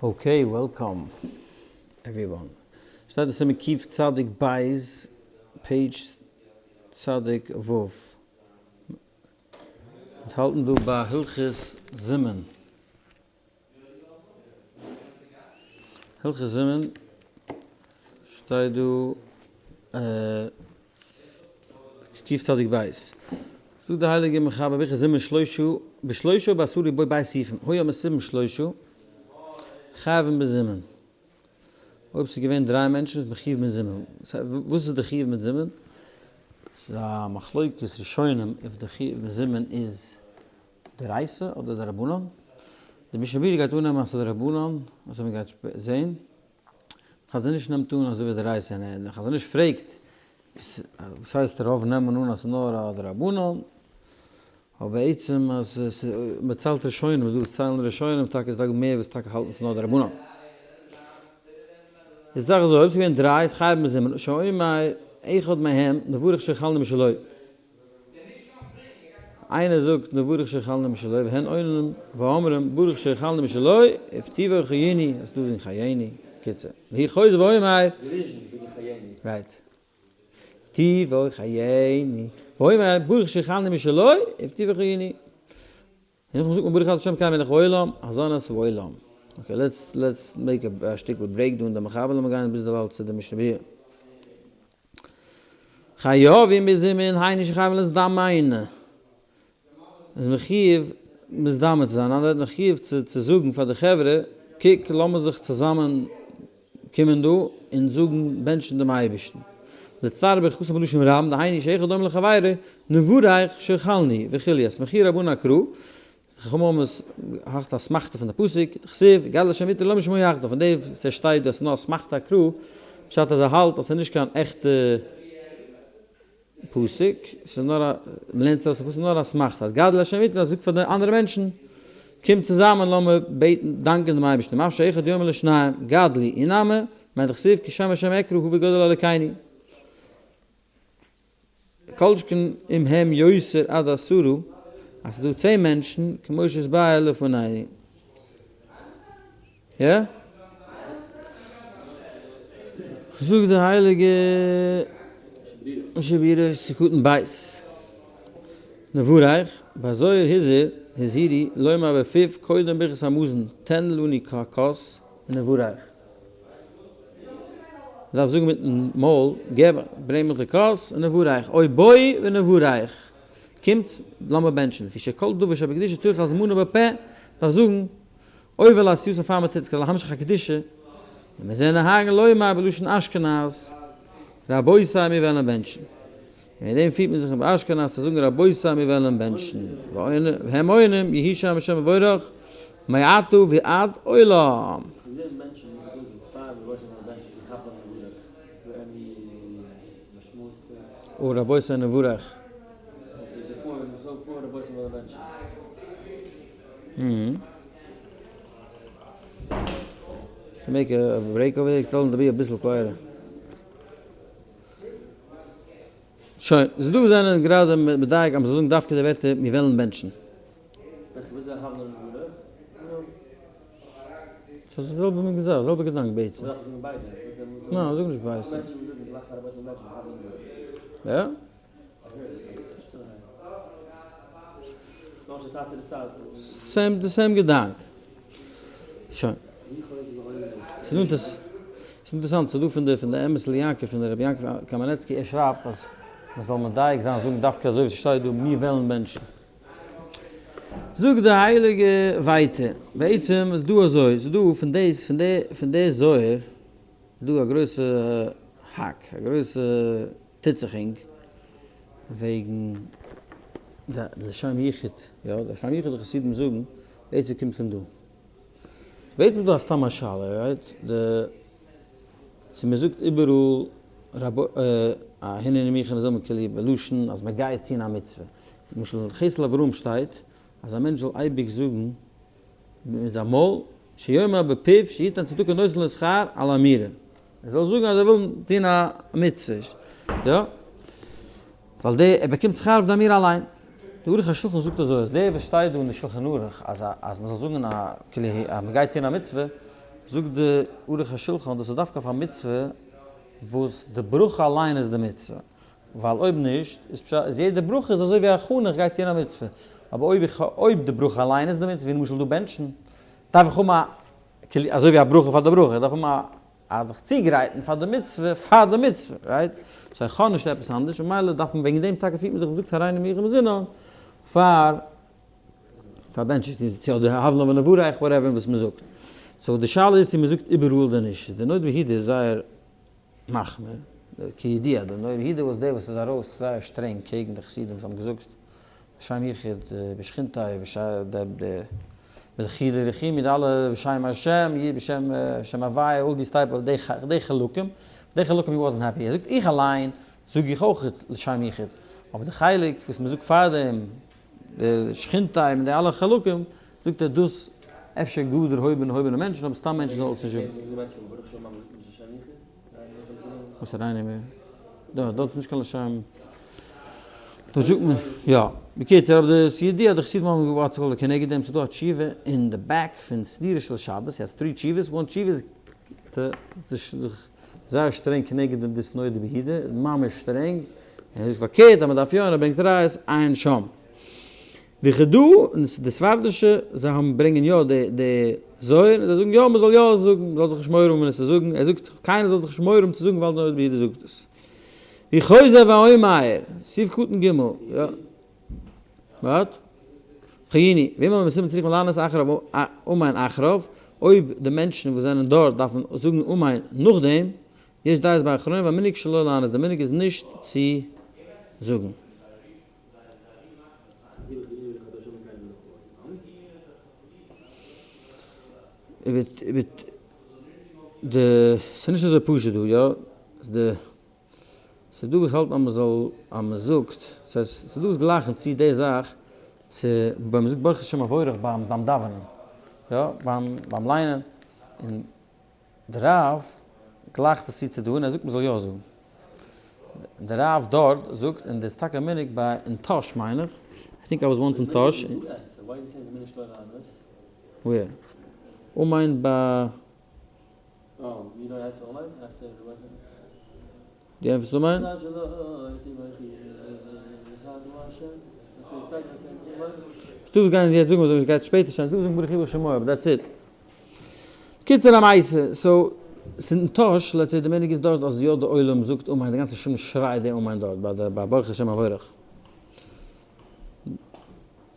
Okay, welcome everyone. שטייט אין סימן קוף צדיק בית, page צדיק ו'. מיר האלטן דא ביי הלכות זימון. הלכות זימון שטייט דא קוף צדיק בית. זאגט די הייליגע מחבר ברכת זימון שלושה בשלושה בעשרה בו ב' סעיפים היו מסובין שלושה חייבים בזימון. אויב ס'איז געווען דריי מענטשן איז מען חייב מיט זימון. וואס איז די חיוב מיט זימון? ס'איז א מחלוקת ראשונים אויב די חיוב מיט זימון איז דאורייתא אדער דרבנן. די משנה ברורה גייט אננעמען אז ס'איז דרבנן, אזוי ווי מ'גייט זעהן. חזון איש נעמט אן אזוי ווי דאורייתא, און די חזון איש פרעגט וואס הייסט רוב נעמען אן אז ס'איז נאר א דרבנן, אבער בעצם אז מ'ציילט ראשונים איז דא וואס ציילן ראשונים טאקע איז דא מער וואס טאקע האלטן ס'איז נאר דרבנן. איז די זאך אזוי אויב ס'איז געווען דריי איז חייב מזומן שאומר אחד מהם נברך שאכלנו משלו. איינער זאגט נברך שאכלנו משלו והן עונים ואומרים ברוך שאכלנו משלו ובטובו חיינו, אז דא זאגן חיינו, קיצור, והוא חוזר ואומר, right, ובטובו חיינו, ואומר ברוך שאכלנו משלו ובטובו חיינו, און נאכדעם זאגט מען ברוך אתה ה' אלקינו מלך העולם הזן את העולם. Okay let's let's make א שטיקל break דא אין די מחבר לאמיר גיין ביזדערווייל צו די משנה ברורה. חייבים בזימון היינו שחייבים להזדמן. איז מחיוב מזדמן צו זיין, אנדערע ווערטער מחיוב צו צו זאגן פאר די חברה, קוק לאמיר זיך צוזאמען קומען דא און זאגן בענטשן דעם אייבערשטן. לצטער ברכתו בלשון רבים, דהיינו שאחד אומר לחבירו נברך שאכלנו וכו', הסמיכוהו רבנן אקרא, די חכמים האבן עס געהאט אסמכתא פון די פסוק, דכתיב, יגדל השם ויתן לעמו שמו יחדיו, פון דעם וואס עס שטייט דאס נאר אסמכתא אקרא, פשט אז ער האלט אז עס איז נישט קיין עכטע פסוק, עס איז נאר א, מען לערנט עס אויס פון פסוק, נאר אסמכתא, אז גדל השם ויתן, אז זאגט פאר די אנדערע מענטשן, קומט צוזאמען לאמיר בעטן, דאנקען דעם אייבערשטן, ואף שאחד יאמר לשניים, גדלו אי נמי, מאי דכתיב, כי שם השם אקרא הבו גודל אלוקינו. כל שכן אם הם יותר עד עשרה, אז ס'איז דא צען מענטשן, כמו שהתבאר לפנינו. יא? זאגט די הייליגע משנה ברורה סעיף קטן בית. נברך, בזוהר הזהיר, הזהירו, לומר בפיו קודם ברכת המזון, תן לנו ככוס, ונברך. מ'דארף זאגן מיטן מויל, געב, ברענג מיך די כוס, ונברך, או בואו ונברך, קומט, לאמיר בענטשן, לפי שכל דבר שבקדושה צריך הזמנה בפה, מ'דארף זאגן, עובר לעשייתו פאר מ'טוט עס כדי להמשיך הקדושה, ומזה נוהגין לומר בלשון אשכנז, רבותי מיר וועלן בענטשן. און מיט דעם פירט מען זיך אין באשכנז צו זאגן רבותי מיר וועלן בענטשן, והם עונים יהי שם השם מבורך מעתה ועד עולם. או רבותי נברך. Make a break over here, tell them to be אביסל quieter. שוין, ס'איז דא וואס זענען גראדע מדייק אז מ'זאל זאגן דווקא די ווערטער מיר וועלן בענטשן. ס'איז די זעלבע מין זאך, זעלבע געדאנק בעצם. ניין, זאג נישט ביידע. יא? Same, די same געדאנק. שוין. ס'איז אינטערעסאנט, ס'איז דא פון די פון די אמת ליעקב פון רבי יעקב קאמענעצקי, ער שרייבט אז מ'זאל מדייק זיין זאגן דווקא אזוי ווי ס'שטייט דא מיר וועלן בענטשן. זאגט די הייליגע ווייטער, בעצם איז דא אזוי, ס'איז דא פון דאס פון די פון די זוהר איז דא א גרויסע האק, א גרויסע טוטזיכונג וועגן די לשם יחוד, יא, די לשם יחוד די חסידים זאגן בעצם קומט פון דא. בעצם איז דא א סתם א שאלה, right? די צו מען זאגט איבעראל הנני מוכן לזמר כאילו בלשון אז מען גייט טון א מצוה. למשל אין חסד לאברהם שטייט אז א מענטש זאל אייביג זאגן מיט זיין מויל שיאמר בפיו שיתן צדקה נותן לו שכר על אמירה. ער זאל זאגן אז ער וויל טון א מצוה, יא? ווייל די ער באקומט שכר אויף די אמירה אליין. די ערוך השולחן זאגט אזוי אז דער וואס שטייט דא אין די שלחן ערוך אז אז מ'זאל זאגן א כאילו אז מ'גייט טון א מצוה, זאגט די ערוך השולחן דאס איז דווקא אויף א מצוה וואס די ברכה אליין איז די מצוה, ווייל אויב נישט איז פשט אז יעדע ברכה איז אזוי ווי א חנוך גייט טון א מצוה, אבער אויב איך אויב די ברכה אליין איז די מצוה ווי למשל דא בענטשן דארף איך האבן א כאילו אזוי ווי א ברכה פאר די ברכה, איך דארף האבן א א זיך צוגרייטן פאר די מצוה פאר די מצוה, right? So איך האב נישט עפעס אנדערש, ממילא דארף מען וועגן דעם טאקע פירט מען זיך מ'זאגט הריני מוכן ומזומן פאר פאר בענטשן, צו אדער הב לן ונברך whatever וואס מ'זאגט. So די שאלה איז צו מ'זאגט איבעראל אדער נישט. די נודע ביהודה איז זייער מחמיר, כידוע די נודע ביהודה וואס דער וואס איז ארויס זייער שטרענג קעגן די חסידים וואס האבן געזאגט לשם יחוד בשכינתי' בדחילו ורחימו די אלע בשם השם י בשם שם הוויה all these type of די חלקים, די חלקים he wasn't happy, ער זאגט איך אליין זאג איך אויך לשם יחוד, אבער די חלק וואס מען זאגט פארדעם די שכינתי' מיט די אלע חלקים זאגט ער דאס אפשר גאר דערהויבענע הויבענע מענטשן אבער סתם מענטשן זאלן עס נישט זאגן. וואס ארייננעמען? דא, דארט איז נישט קיין לשם. דארט זאגט מען, יא. בקיצור, אבער די ס'ידוע אז די חסידים האבן געווארט צו כנגד דעם, ס'דא א תשובה אין די back פון סידורו של שבת, he has three תשובות, one תשובה איז זייער שטרענג כנגד דעם דיס נודע ביהודה, ממש שטרענג, און ער זאגט פארקערט אז מ'דארף יא און ער ברענגט ראיות, עיין שם. די חידא און די ספרדישע זיי האבן ברענגען יא די די זוהר און זיי זאגן יא מ'זאל יא זאגן מ'זאל זיך נישט מורא האבן עס צו זאגן, ער זאגט קיינער זאל זיך נישט מורא האבן צו זאגן ווייל די נודע ביהודה זאגט עס. ווי חוזר ואומר, סעיף קטן ג', יא. וואט? חיוני, ואם המסוים צריכים לענות אחריו אמן אחריו, אויב די מענטשן וואס זענען דארט דארפן זאגן אמן נאכדעם, יש דעות באחרונים והמנהג שלא לענות, די מנהג איז נישט צו זאגן. איבער די, ס'איז נישט אזוי פשוט דא, יא? די, ס'איז דא וואס האלטן אז מ'זאל, אז מ'זאגט, ס'הייסט, ס'איז דא וואס גלייכן צו די זאך צו ווען מ'זאגט ברוך השם המבורך ביים ביים דאווענען, יא? ביים ביים ליינען, און די רב גלייכט עס צו צו דא און ער זאגט מ'זאל יא זאגן. די רב דארט זאגט, און דאס איז טאקע א מנהג ביי אין טאהש מיין איך, I think I was once אין טאהש. Where? אמן ביי. דו ענטפערסט אמן? ס'דא וואס גייען יעצט זאגן אזוי ווי ס'גייט שפעטער שטיין, ס'דא וואס זאגן ברוך הוא ברוך שמו אבער that's it. קיצור המעשה, so ס'איז אין טאהש, let's say די מנהג איז דארט אז יא די עולם זאגט אמן, די גאנצע שול שרייט די אמן דארט ביי די ביי ברוך השם המבורך.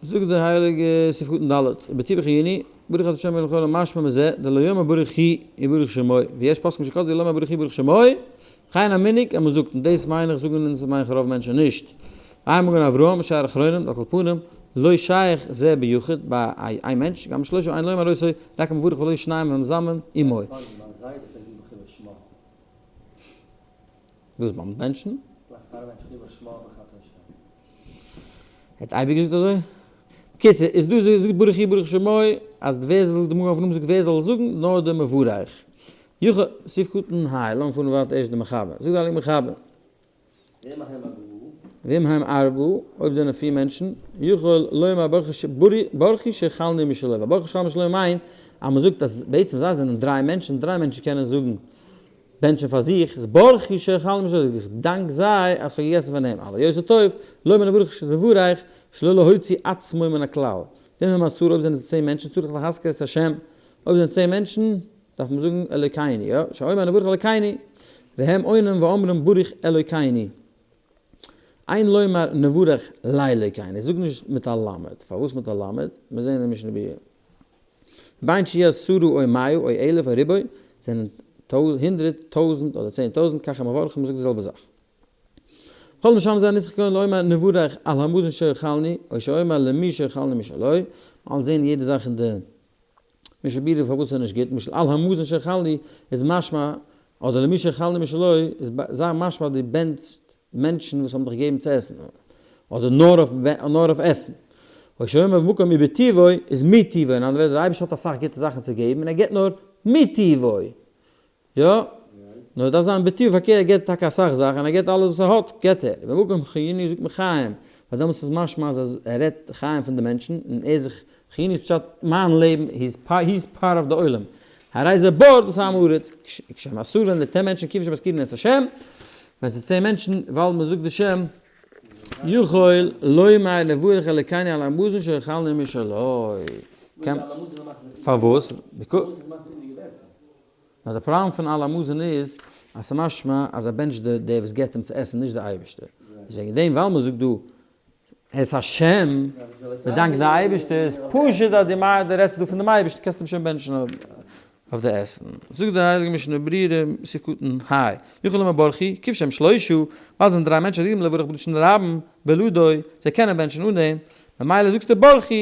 זאגט די הייליגע סעיף קטן ד', ובטובך עיני, ברוך אתה ה' מלך העולם משמע מזה, דלא יאמר ברוך הוא וברוך שמו, ויש פוסקים שכתבו לא יאמר ברוך הוא וברוך שמו, וכן המנהג אז מ'זאגט, און דאס מיין איך זאגן אונז מיין איך רוב מענטשן נישט. עיין מגן אברהם ושאר אחרונים, על כל פנים, לא שייך זה ביחיד, ביי איין מענטש, גם שלושה אין לומר אותו, רק המברך ולא שניים המזמין עמו. וואס ביים בענטשן? ער האט אייביג געזאגט אזוי? בקיצור, איז דא זאגט ברוך הוא ברוך שמו, אז ווער זאל, די מגן אברהם זאגט ווער זאל זאגן, נאר די מברך. יח סעיף קטן ה, לאמיר פארן ווייטער ערשט די מחבר. זאגט די הייליגע מחבר. ואם הם ארבעה, אויב זענען פיר מענטשן, יכול לומר ברכו שאכלנו משלו, ווייל ברכו שאכלנו משלו מיינט אז מען זאגט אז בעצם זיי זענען דריי מענטשן, דריי מענטשן קענען זאגן בענטשן פאר זיך, איז ברכו שאכלנו משלו, איך דאנק זיי אז כ'האב געגעסן פון אים, אבל יותר טוב, לומר נברך נברך שלא להוציא עצמו מן הכלל, ואם הם עשרה אויב זענען זיי צען מענטשן צריך להזכיר את השם, אויב זענען צען מענטשן דארף מען זאגן אלוקינו, יא, שאומר נברך אלוקינו, והם עונים ואומרים ברוך אלוקינו. אין לומר נברך לאלוקינו, זאג נישט מיט א למד, פארוואס מיט א למד? מיר זעען אין משנה ברורה. בין שיהיו עשרה או מאה או אלף או ריבוא, זענען הונדרעט, טויזנט אדער 10,000, כך הם מברכים, מ'זאגט די זעלבע זאך. כל משם זה הנוסח כגון לומר נברך על המזון שאכלנו, או שאומר למי שאכלנו משלו, מ'האלט זעהן יעדע זאך אין די משנה ברורה פארוואס ס'איז נישט גוט, למשל על המזון שאכלנו איז משמע, אדער למי שאכלנו משלו איז זייער משמע אז דו בענטשסט מענטשן וואס האבן דיך געגעבן צו עסן, אדער נאר אויף נאר אויף עסן. או שאומר במקום ובטובו איז מטובו, אין אנדערע ווערטער דער אייבערשטער האט אסאך גוטע זאכן צו געבן און ער געבט נאר מטובו. יא, נאר דארף זיין בטובו פארקערט ער געבט טאקע אסאך זאכן און ער געבט אלעס וואס ער האט געבט ער, במקום חיוני זאגט מען חיים. ווייל דעמאלטס איז משמע אז ער רעדט חיים פון די מענטשן, און ער זיך, חיינו איז פשט מיין לעבן, he is part of די עולם. הרי זה בור דאס עם הארץ, כשהם עשרה ווען די ten מענטשן כיוון שמזכירין את השם, ווען ס'איז 10 מענטשן, ווייל מ'זאגט די שם, יכול לומר לברך אלוקינו על המזון שאכלנו משלו. פארוואס? נאר די פראבלעם פון על המזון איז אז ס'משמע אז ער בענטשט די דער וואס געבט אים צו עסן נישט די אייבערשטער. איז וועגן דעם ווייל מ'זאגט דא את השם, מ'דאנקט די אייבערשטער, איז פשוט אז די רעדסט דא פון דעם אייבערשטן קענסטו אים שוין בענטשן אויף די עסן. זאגט די הייליגע משנה ברורה, סעיף קטן ה, יכול לומר ברכו, כיוון שהם שלושה, ווייל זענען דריי מענטשן רגילים לברך בלשון רבים, בלעדו, זיי קענען בענטשן אן דעם, ממילא זאגסטו ברכו,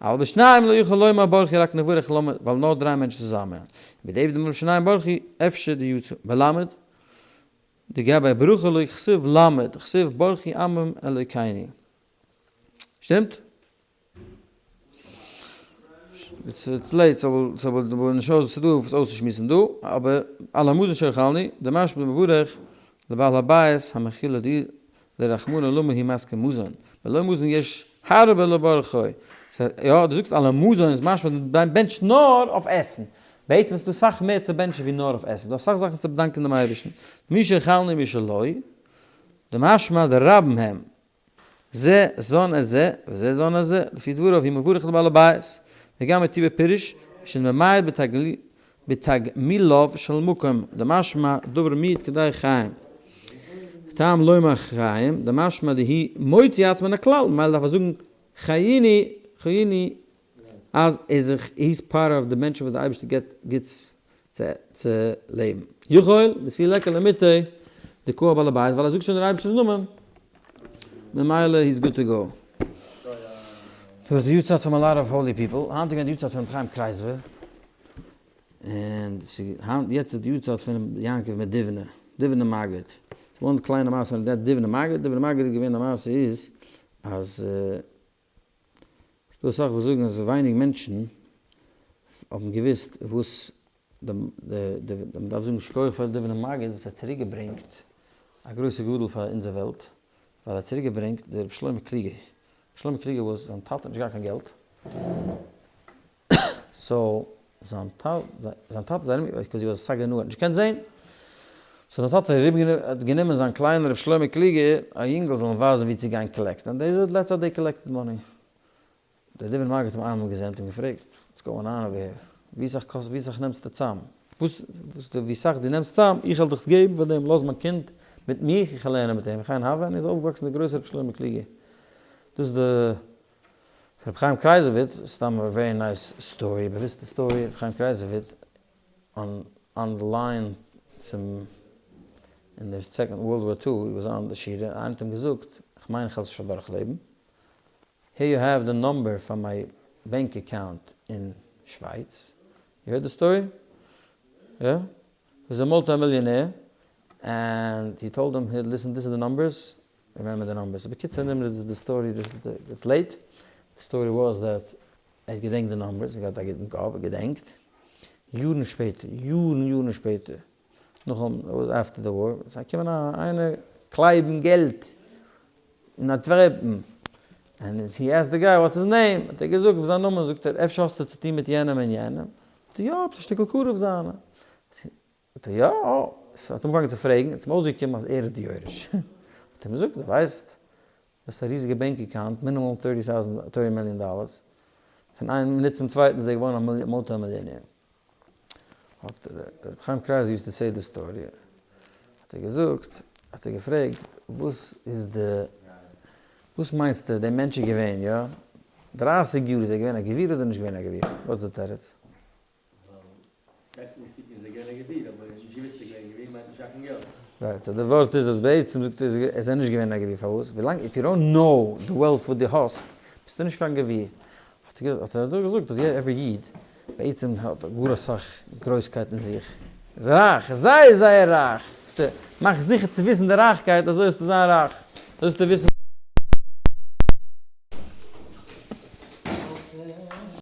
אבל בשניים לא יכול לומר ברכו רק נברך למה, ווייל נאר דריי מענטשן צוזאמען. בדיעבד אמר בשניים ברכו, אפשר דיצא בלמד, דגבי ברכה לא כתיב למד, כתיב ברכו עמים אלוקינו. שטימט? it's late, ס'וואלט נישט אויס, ס'דא וואס אויסצושמועסן דא, אבער על המזון שאכלנו, דמשמע דמברך לבעל הבית המאכיל די לרחמנא למה הוא מזכיר מזון, בלא מזון יש הרבה לברכו, יא דו זאגסט על המזון איז משמע דו בענטשט נאר אויף עסן, בעצם איז דא סאך מער צו בענטשן ווי נאר אויף עסן, דא אסאך זאכן צו באדאנקען דעם אייבערשטן, מי שאכלנו ומי שלא, דמשמע דרבים הם, זה זן את זה וזה זן את זה, לפי דבריו הוא מברך לבעל הבית, וגם מטיבו פירוש, שממעט בתגמוליו של מקום, דמשמע דבר מיעוט כדי חיים. טעם לומר חיים, דמשמע דהוא מוציא עצמו מן הכלל, ממילא דארף ער זאגן חייני, חייני, אז ער זיך, he is part of די מענטשן וואס די אייבערשטער געבט גוטס צו לעבן. יכול, ותו ליכא למטעי דקאי בעל הבית, ווייל ער זאגט שוין דער אייבערשטער'ס נאמען, ממילא he is good to go. דאס איז די יארצייט פון a lot of holy people, היינט איז געווען די יארצייט פון רבי חיים קרייזווירט, און היינט יעצט איז די יארצייט פון רבי יעקב מדיוונע, דיוונע מגיד. ס'איז געווארן קליינע מעשה פון די דיוונע מגיד, דיוונע מגיד איז געווען די מעשה איז אז ס'דא אסאך וואס זאגן אז ווייניג מענטשן האבן געוואוסט וואס די די מ'דארף זאגן שכוח פאר דובנער מגיד וואס האט צוריק געברענגט א גרויסע גדול פאר אונזער וועלט, ווייל ער האט צוריק געברענגט די רבי שלמה קלוגער, שלמה קלוגער וואס זיין טאטע האט נישט געהאט קיין געלט, so זיין טאטע איז ארום because he was א סגי נהור האט נישט געקענט זעהן, so זיין טאטע האט גענומען זיין קליינער רבי שלמה קלוגער א יונגעל זאל אים ווייזן ווי צו גיין collect ן, and that's how they collected money. דער דובנער מגיד האט אים איינמאל געזען האט אים געפרעגט, what's going on over here, ווי סאך קאסט ווי סאך נעמסטו צאם? וואס ווי סאך דו נעמסט צאם, איך וועל דיך געבן פאר דעם, לאז מיין קינד מיט מיך, איך וועל לערנען מיט אים, וכן הוה, און איז אויפגעוואקסן דער גרויסער רבי שלמה קלוגער. דאס איז די רבי חיים קרייזווירט, סתם א very nice story, באוויסטע story, רבי חיים קרייזווירט on the line צום אין די second World War Two, he was on די שורה, איינער האט אים געזאגט, איך מיין איך וועל עס נישט אדורכלעבן, here you have the number פאר my bank account אין שווייץ, you heard the story? יא? he איז א multi millionaire, and he told him, here listen this is the numbers, remember the numbers. בקיצור נמרץ די story it's late, די story was that ער האט געדענקט די numbers, ער האט געהאט א גוטן קאפ, ער געדענקט, יארן שפעטער, יארן יארן שפעטער, נאכן after the war, איז געקומען איינער קלייבן געלט אין אנטווערפן, and he asked the guy what's his name, האט ער געזאגט וואס זיין נאמען, זאגט ער אפשר האסטו צוטון מיט יענעם און יענעם, זאגט ער יא, עפעס א שטיקל קרוב זיינע. זאגט ער יא, עס האט אנגעפאנגען צו פרעגן, עס איז אים אויסגעקומען אז ער איז די יורש, האט ער אים געזאגט דו ווייסט, דו האסט א ריזיגע bank account, minimum thirty thousand, thirty million dollars, פון איין מינוט צום צווייטן איז ער געווארן א multi millionaire. האט ר' חיים קרייז used to say די story, האט ער געזאגט, האט ער געפרעגט, וואס איז די, וואס מיינסטו דער מענטש איז געווען, יא? דרייסיג יאר איז ער געווען א גביר אדער נישט געווען א גביר? וואס איז די תירוץ? right, so די ווארט איז אז בעצם זאגט ער איז ער נישט געווען א גביר, פארוואס? ווילאנג if you don't know the wealth וואס דו האסט, ביסטו נישט קיין גביר. האט ער דאך געזאגט אז every איד בעצם האט גאר אסאך גרויסקייט אין זיך, איז רייך, איז זייער זייער רייך, מאך זיכער צו וויסן די רייכקייט אזוי וועסטו זיין רייך, אזוי וועסטו וויסן.